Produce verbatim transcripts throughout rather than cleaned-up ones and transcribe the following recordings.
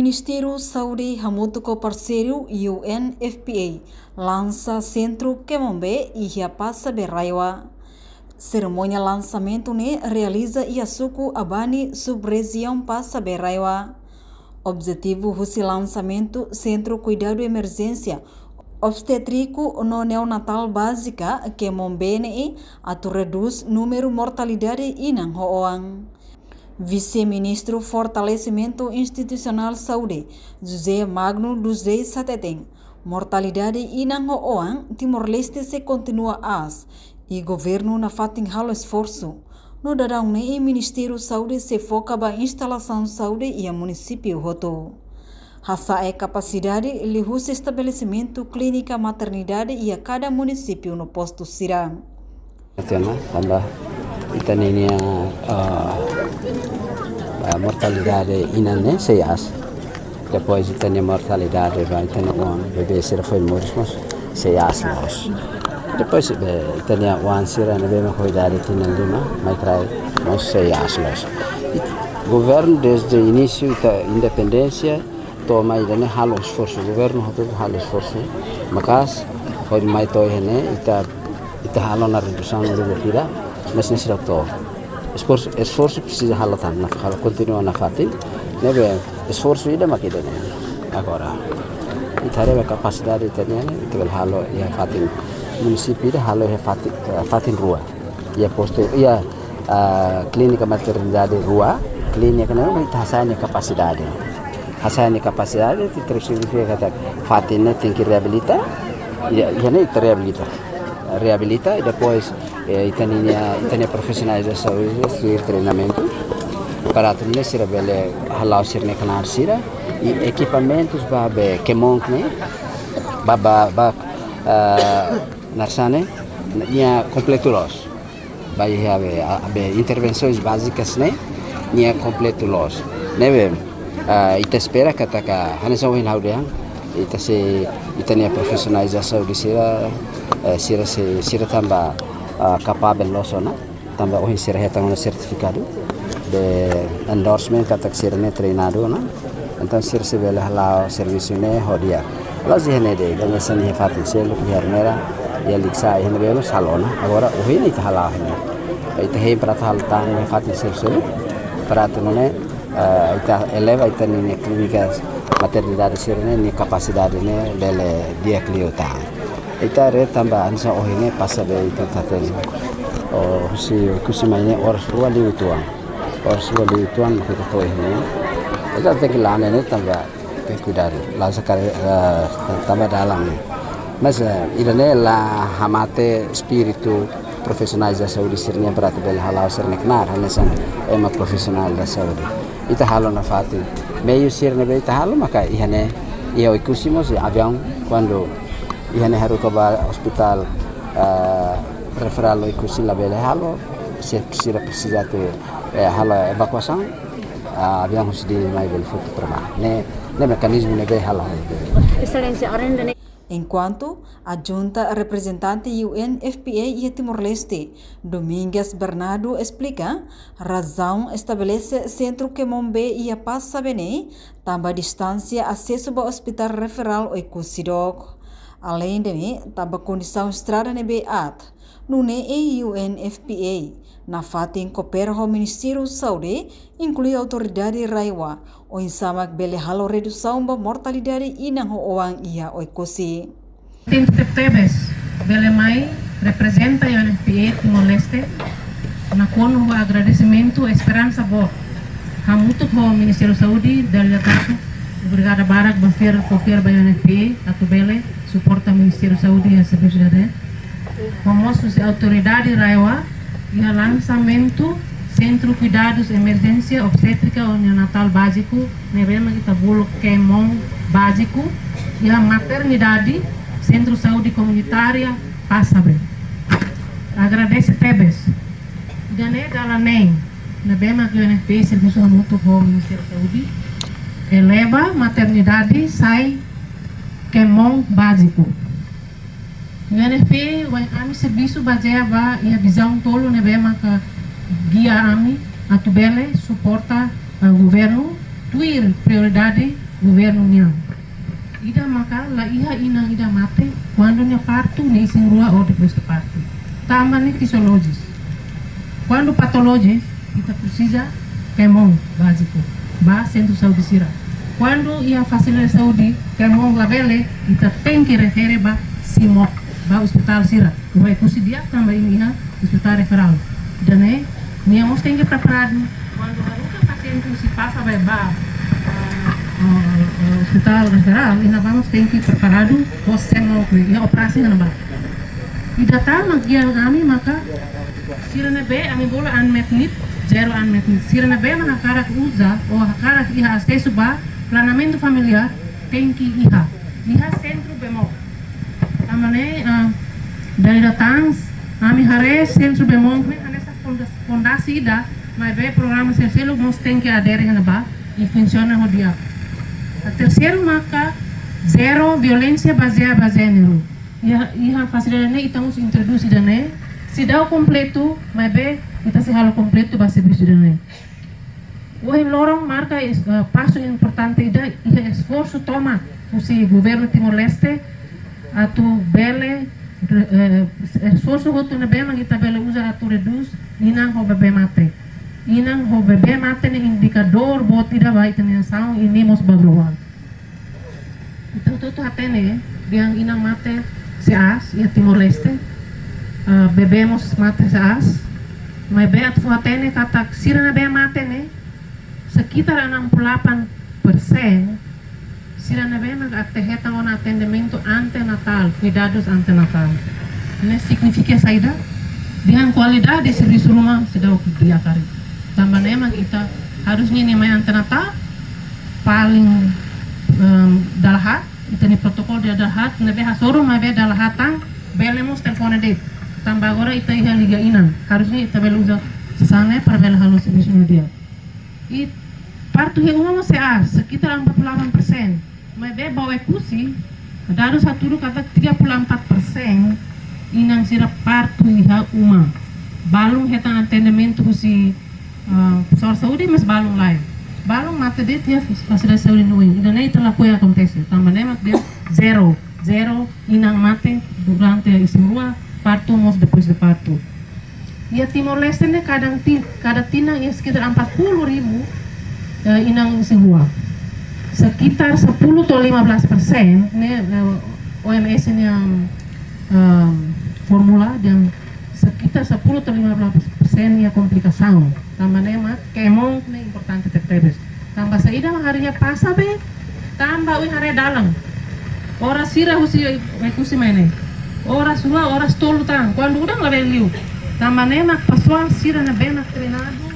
Ministériu Saúde hamutuk ho parseiru U N F P A lansa Sentru Kemon Bee iha Pasa Bee RAEOA. Serimónia lansamentu ne'e realiza iha suku Abani, sub-rejiaun Pasa Bee RAEOA. Objetivu husi lansamentu Sentru Kuidadu Emerjénsia Obstétriku no Neonatál Bázika Kemon Bee ne'e atu redús númeru mortalidade inan ho oan. Vise-Ministru Fortalesimentu Institusionál Saúde, José Magno dos Reis hateten, mortalidade inan ho oan Timor-Leste sei kontinua aas, i governu nafatin halo esforsu. No daudaun ne'e Ministériu Saúde sei foka ba instalasaun saúde iha munisípiu hotu. Hasa'e kapasidade liuhusi estabelesimentu klínika maternidade iha kada munisípiu no postu sira. Tena, tanba ita-nia, ah, ah, mortalidade inan ne'e sei aas. Depois ita-nia mortalidade ba ita-nia oan, bebé sira foin moris mós sei aas loos. Depois be ita-nia oan sira ne'ebé mak ho idade tinan lima mai kraik mós sei aas loos. Governu desde inísiu ita independénsia to'o mai ida-ne'e halo esforsu, governu hotu halo esforsu maka'as, hodi mai to'o iha ne'e ita, ita halo ona redusaun númeru ida, mas ne'e seidauk to'o. Esforsu, esforsu presiza halo tan, naf-, halo kontinua nafatin, ne'ebé esforsu ida mak ida-ne'e. Agora, ita haree ba kapasidade ita-nian, ita bele halo iha fatin munisípiu ida halo iha fatin, eh, fatin rua. Iha postu, iha, ah, klínika maternidade rua, klínika ne'e mak ita hasa'e nia kapasidade. Hasa'e nia kapasidade, ita signifika katak fatin ne'e tenke reabilita, iha, iha ne'e ita reabilita. Reabilita, i depois, eh, ita-nia, ita-nia profisionais de saúde, sira treinamentu, para atu nune'e sira bele hala'o sira-nia knaar sira, i ekipamentus ba be kemon ne'e, ba, ba, ba, ah, narsane, nia kompletu loos. Ba iha be, a, be intervensoens bázikas ne'e, nia kompletu loos. Ne'ebé, ah, ita espera katak hanesan ohin ha'u dehan, ita sei, ita-nia profisionais de saúde sira, eh, sira sei, sira tanba, ah, kapabel loos ona, tanba ohin sira hetan ona sertifikadu de endorsement katak sira ne'e treinadu ona. Entaun sira sei bele hala'o servisu ne'e ho di'ak. La'ós iha ne'e de'it, hanesan iha fatin seluk, iha Ermera, iha Likisá, iha ne'ebé mós halo ona. Agora, ohin ita hala'o iha ne'e. Ita hein para atu halo tan iha fatin seluk-seluk, para atu nune'e, eh, ita eleva ita-nia klínika maternidade sira-ne'e, nia kapasidade ne'e bele di'ak liután. Ita haree tanba hanesan ohin ne'e Pasa Bee ita hatene. O, husi, husi mai ne'e oras rua liu uitoan. Oras rua liu uitoan ita to'o iha ne'e. Ita tenke la'o ne'e tanba tenke kuidadu. La'ós karik, eh, tanba dalan ne'e. Mas, eh, ida-ne'e la hamate espíritu profisionais de saúde sira-nian para atu bele hala'o sira-nia knaar hanesan ema profisionál de saúde. Ita halo nafatin. Meiu sira ne'ebé ita halo maka iha ne'e, iha Oekusi mós, iha aviaun, kuandu iha ne'e haruka ba ospitál, eh, referál Oekusi labele halo, se sira presiza atu, eh, halo evakuasaun, ah, aviaun husi Dili mai bele foti para mai. Ne'e, ne'e mekanizmu ne'ebé halo. Exelénsia, além de Enkuantu, adjunta reprezentante U N F P A iha Timor-Leste, Domingas Bernardo, esplika razaun estabelese Sentru Kemon Bee iha Pasa Bee ne'e tanba distánsia asesu ba Ospitál Referál Oekusi dook. Aleinde ne'e, tanba kondisaun estrada ne'ebé aat, nune'e U N F P A nafatin koopera ho Ministériu Saúde, inklui Autoridade RAEOA, oinsá mak bele halo redusaun ba mortalidade inan ho oan iha Oekusi. Kontente tebes bele mai reprezenta U N F P A Timor-Leste, nakonu ho agradesimentu esperansa boot. Hamutuk ho Ministériu Saúde, delegadu, obrigada barak ba fiar, konfia ba U N F P A, atu bele suporta Ministériu Saúde iha servisu ida-ne'e. Ho mós husi Autoridade RAEOA, iha lansamentu Sentru Kuidadus Emerjénsia Obstétrika no Neonatál Báziku, ne'ebé mak ita bolu Kemon Báziku, iha maternidade, Sentru Saúde Komunitária, Pasa Bee. Agradese tebes. Ida-ne'e dalan neen, ne'ebé mak U N F P A servisu hamutuk ho Ministériu Saúde, eleva maternidade sai Kemon Báziku. U N F P A, wain ami servisu bazeia ba iha vizaun tolu ne'ebé maka gia ami atu bele suporta, eh, governu tuir prioridade governu nian. Ida maka la iha inan ida mate kuandu nia partu, nia isin-rua ou depois de partu. Tanba ne'e fisiolojis. Kuandu patolojis, ita presiza kemon báziku ba sentru saúde sira. Kuandu iha fasilidade saúde kemon labele, ita tenke refere ba SIMOK, ba ospitál sira. Oekusi di'ak tanba imi iha ospitál referál. Ida-ne'e, nia mós tenke preparadu. Kuandu haruka pasiente husi PASABE ba, ah, ah, ah, ospitál referál, iha ne'ebá mós tenke preparadu, ho SIMOK, iha operasi iha ne'ebá. Ida tan mak iha ami maka, sira ne'ebé ami bolu unmet need, zero unmet need. Sira ne'ebé mak hakarak uza, ou hakarak iha asesu ba planeamentu familiár, tenke iha. Iha sentru bemol. Tanba ne'e, ah, dala ida tan, ami haree sentru bemol ne'e hanesan fondas-, fondasi ida, maibé programa sira seluk mós tenke adere iha ne'ebá, i funsiona ho di'ak. Ah, terseiru maka, zero violénsia bazeada ba jéneru. Iha, iha fasilidade ne'e ita mós introdús ida-ne'e, seidauk kompletu, maibé ita sei halo kompletu ba servisu ida-ne'e. Ohin loron marka es-, eh, pasu importante ida iha esforsu tomak husi governu Timor-Leste atu bele, eh, esforsu hotu ne'ebé mak ita bele uza atu redús inan ho bebé mate. Inan ho bebé mate ne'e indikadór boot ida ba ita-nia nasaun i ne'e mós ba globál. Ita hotu-hotu hatene, dehan inan mate sei aas iha Timor-Leste, ah, bebé mós mate sei aas. Maibé atu fó hatene katak sira ne'ebé mate ne'e, sekitar enam puluh delapan persen, sira ne'ebé mak atu hetan ona atendimentu antenatál, kuidadus antenatál. Ne'e signifika saida? Dehan kualidade servisu ruma seidauk di'ak karik. Tanba ne'e mak ita harusnya nia mai antenatál, paling, em, dala haat, ita-nia protokolu di'ak dala haat, ne'ebé hasoru maibé dala haat tan, bele mós telefone de'it. Tanba agora ita iha liga inan, harusnya ita bele uza sasán ne'e para bele halo servisu ne'e di'ak. I partu iha uma mós sei aas, sekitar empat puluh delapan persen. Maibé ba Oekusi, dadus hatudu katak tiga puluh empat persen inan sira partu iha uma. Balun hetan atendimentu husi, ah, pesoál saúde, mas balun lae. Balun mate de'it iha fasilidade saúde ne'e. Ida-ne'e ita lakohi akontese. Tanba ne'e mak dehan zero, zero inan mate durante isin-rua, partu mós depois de partu. Iha Timor-Leste ne'e kada ti-, kada tinan iha sekitar empat puluh ribu, eh, inan isin-rua. Sekitar sepuluh to'o lima belas persen ne'e, eh, O M S nia, em, formula dehan sekitar sepuluh to'o lima belas persen iha komplikasaun. Tanba ne'e mak kemon ne'e importante tebetebes. Tanba saida mak haree iha PASABE, tanba ohin haree dalan. Oras sira husi Oekusi mai ne'e. Oras rua, oras tolu tan. Kuandu udan labele liu. Tanba ne'e mak pesoál sira ne'ebé mak treinadu.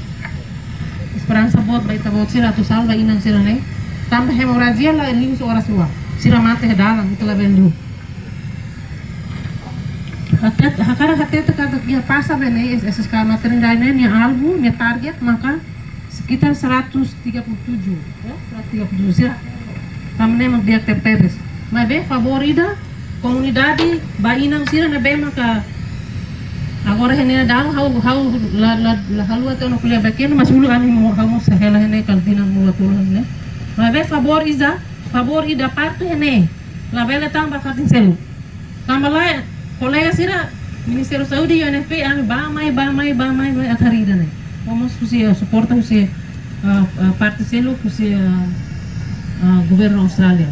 Esperansa boot ba ita-boot sira atu salva inan sira-ne'e. Tanba hemorajia la liu husi oras rua. Sira mate iha dalan, ita labele liu. Hatete, hakarak hatete katak iha PASABE ne'e, S S K maternidade ne'e, nia alvu, nia target, maka sekitar seratus tiga puluh tujuh, ya, seratus tiga puluh tujuh sira. Tanba ne'e mak di'ak tebetebes. Maibé favór ida, komunidade, ba inan sira ne'ebé maka agora iha ne'e dalan, ha'u, ha'u la, la, la haluha tiha ona ko'alia ba ki'ik, mas uluk ami mós, ha'u mós sei hela iha ne'e, kala tinan rua tolu iha ne'e. Maibé favór ida, favór ida partu iha ne'e. Labele tan ba fatin seluk. Tanba lae, kolega sira, Ministériu Saúde, U N F P A, ami bá mai, bá mai, bá mai, bá mai, atu haree ida-ne'e. Vamos husi, eh, suporta husi, eh, eh, parte seluk, husi, eh, eh, governu Austrália.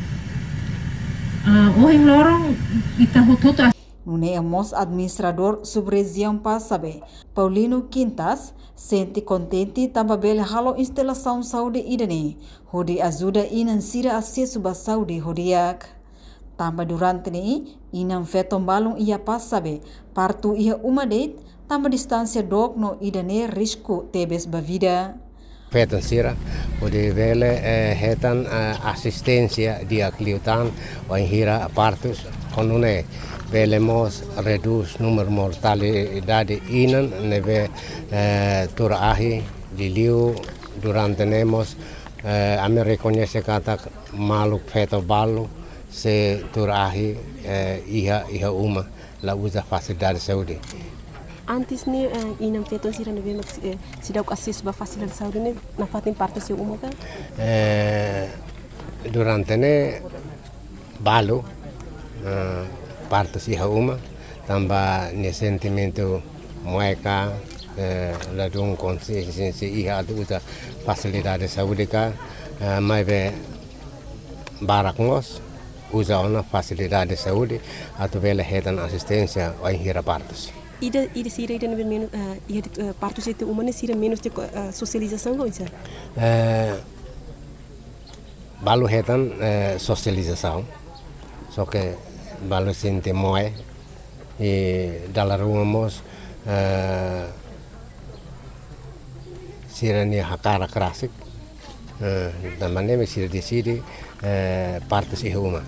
Ah, ohin loron, ita hotu-hotu as- Nune'e mós administradór sub-rejiaun PASABE, Paulino Quintas, sente kontente tanba bele halo instalasaun saúde ida-ne'e, hodi ajuda inan sira asesu ba saúde ho di'ak. Tanba durante ne'e, inan-feton balun iha PASABE, partu iha uma de'it, tanba distánsia dook no ida-ne'e risku tebes ba vida. Feton sira, hodi bele, eh, hetan, eh, asisténsia di'ak liután, wainhira partus, ho nune'e bele mós redús númeru mortalidade inan ne'ebé, eh, tuur ahi, liuliu durante ne'e mós, eh, ami rekoñese katak maluk feto balu sei tuur ahi, eh, iha, iha uma, la uza fasilidade saúde. Antes ne'e, eh, inan-feton sira ne'ebé mak, eh, seidauk asesu ba fasilidade saúde ne'e nafatin partu iha uma ka? Eh, Durante ne'e balu, eh, partus iha uma, tanba nia sentimentu moe ka, eh, ladún konsiénsia iha atu uza fasilidade saúde ka, eh, maibé barak mós uza ona fasilidade saúde atu bele hetan asisténsia wainhira partus. Ida, ida sira ida ne'ebé menus, eh, iha de'it, eh, partus iha de'it uma ne'e sira menus de'it, eh, sosializasaun ka oinsá? Eh, balu hetan, eh, sosializasaun. Só ke balu sente moe i dala ruma mós, eh, sira-nia hakarak rasik. Eh, tanba ne'e mak sira deside, eh, partus iha uma.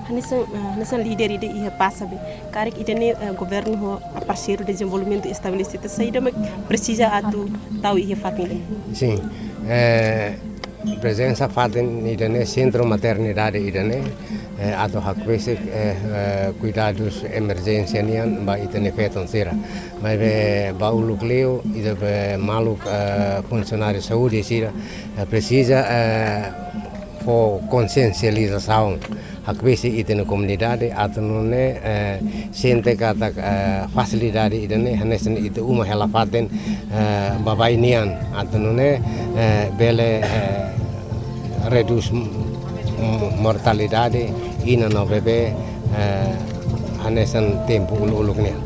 Hanesan, eh, hanesan líder ida iha PASABE. Karik ida-ne'e, eh, governu ho parseiru dezenvolvimentu estabelese tiha, saida mak presiza atu tau iha fatin ida-ne'e? Sin. Eh, prezensa fatin ida-ne'e, sentru maternidade ida-ne'e, eh, atu hakbesik, eh, eh, kuidadus emerjénsia nian ba ita-nia feton sira. Maibé ba uluk liu, ita-boot maluk, eh, funsionáriu saúde sira, eh, presiza, eh, fó konsiensializasaun hakbesik ita-nia komunidade atu nune'e, eh, sente katak, eh, fasilidade ida-ne'e hanesan ita uma hela fatin, eh, baibain nian atu nune'e, eh, bele, eh, redús m-, m-, mortalidade inan no bebé, eh, hanesan tempu uluk-uluk nian.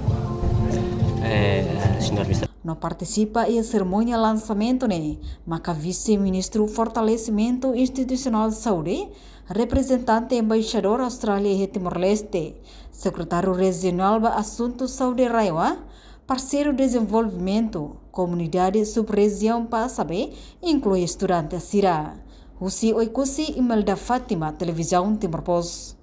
Eh, señór Mister. No partisipa iha serimónia lansamentu ne'e maka Vise-Ministru Fortalesimentu Institusionál Saúde, reprezentante Embaixadór Austrália iha Timor-Leste, Sekretáriu Rejionál ba Asuntu Saúde RAEOA, parseiru dezenvolvimentu, komunidade sub-rejiaun PASABE, inklui estudante sira. Husi Oekusi, Imelda Fátima, Televizaun Timor Post.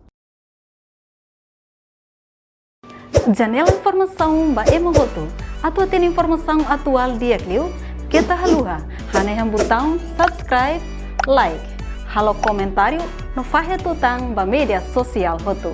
Janela informasaun ba ema hotu. Atu hatene informasaun atuál di'ak liu, keta haluha hanehan butaun subscribe, like, halo komentáriu, no fahe tutan ba média sosiál hotu.